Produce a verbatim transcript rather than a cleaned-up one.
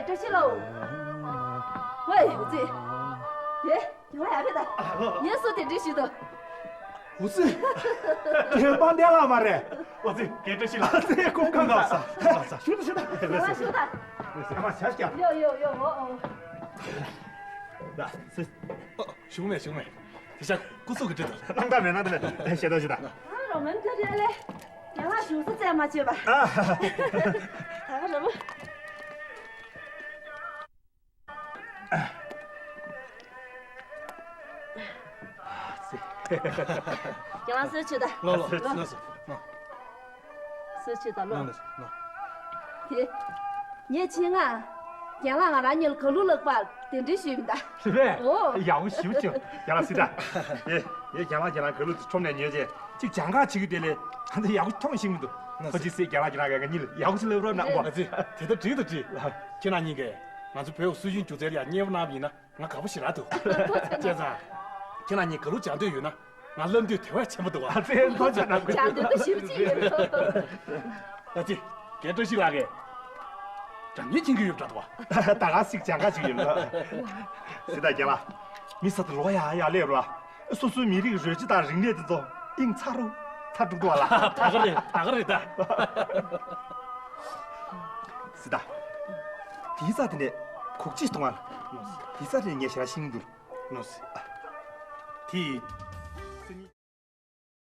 བཀྲ་ཤིས་ལགས། ཝེ། ཨོ་ཙི། ཡེ། ཡོང་ཡ་རེད་ད། ངས་སུ་དེ་འདྲ་ཞུས་དོ། ཨོ་ཙི། དེ་དཔལ་ལྡན་ལགས་མ་རེད། ཨོ་ཙི། རྒན་བཀྲ་ཤིས་ལགས། ཨ་ཙི། སྐུ་ཁམས་བཟང་། ཞུ་དང་ཞུ་དང་། ཡོང་ཡ་ཞུ་དང་། ཨ་མ་ཞབས་བཀྱག་ཡོ་ཡོ་ཡོ། ཨོ་ཨོ། ད་སེ། ཨོ། བཞུགས་མེད་བཞུགས་མེད། དེ་ཤ་སྐུ་གཟུགས་ཀྱི་འདྲི་དང་། སྣང་དག་མེད་སྣང་དག་མེད། ཞེ་དྲག་ཞེ་དྲག་ཨ་རོ་མན་ད་རེ་ལེ། རྒན་ལགས་བཞུགས་ས་བཙལ་མ་བྱེད་པ། ཨ། ད་ག་རེད་པ། རྒན་ལགས་གསོལ་མཆོད་ད། ལོ་ལོ་ལོ། ལོ། གསོལ་མཆོད་ད་ལོ། ལོ་ལོ། དེ། ངས་ཆེད་མངགས། རྒན་ལགས་ང་རང་གཉིས་ལ་ག་ལུ་ལག་པ་གདན་འདྲེན་ཞུས་པ་ད། རེད་པས། ཨོ། ཡག་པོ་ཞེ་པོ་བྱུང་། རྒན་ལགས་སི་ད། ཡེ། ཡེ། རྒན་ལགས་ཁྱེད་རང་ག་ལུ་ཚོ་ཁྲོམ་ནས་ཉོས་རྗེས་གཅིག་སྦྱང་ག་བྱེད་ཀྱི་དེ་ལས་ད་འདི་ཡག་པོ་མཐོང་ཤེས་མི་འདུག་ཁོ་ཅིག་སེ་རྒན་ལགས་ཁྱེད་རང་ག་ག་གཉིས་ལ་ཡག་པོ་ཞིག་ལབ་རོགས་གནང་པ། ཨ་ཙི། དེ་ད་འགྲིག་ད་འགྲིག་ཁྱེད་རང་གཉིས་ཀས་ང་ཚོ་བོད་སྲོལ་རྒྱུན་སྒྱུ་རྩལ་ལ་ཡང་མཉེས་པོ་གནང་བ་ཡིན་ན། ང་དགའ་པོ་ཞེ་དྲག་འདུག་བྱས་ཙང་། ཁྱེད་རང་གཉིས་ག་ལུ་སྦྱང་འདོད་ཡོད་ན། ང་བསླབ་འདོད་དེ་བས་ཆེན་པོ་འདུག་ཨ། ཨ་ཙི། མདོ་ཆེ་ན་དགོས། སྦྱང་འདོད་ད་ཞེ་པོ་ཅིག་ཡོད། ཨ་ཙི། རྒན་བཀྲ་ཤིས་ལགས་ཀྱིས་སྦྱང་ཉེན་མཁྱེན་གྱི་ཡོད་པ་འདྲ་འདུག་ཨ། ད་ག་ཟིག་སྦྱང་ག་ཅིག་ཡིན་ལ། སི་ད་རྒན་ལགས། མི་ས་ད་ལོག་ཡ་ཡ་སླེབས་རོགས། སོ་སོའི་མི་རིགས་རོལ་ཆ་དང་རིག་གནས་དེ་ཚོ་གཏིང་ཚ་རུ་ཚ་འགྲོ་འདུག་ཨ་ལ། ད་ག་རེད་ད་ག་རེད་ད། སི་ད། དེའི་རྩ་དེ་ནས་གུག་ཅིག་གཏོང་ཨ། དེའི་རྩ་དེ་ནས་ངས་ཞེ་དྲག་ཤེས་ཀྱི་འདུག་ནོ་སི། དེ།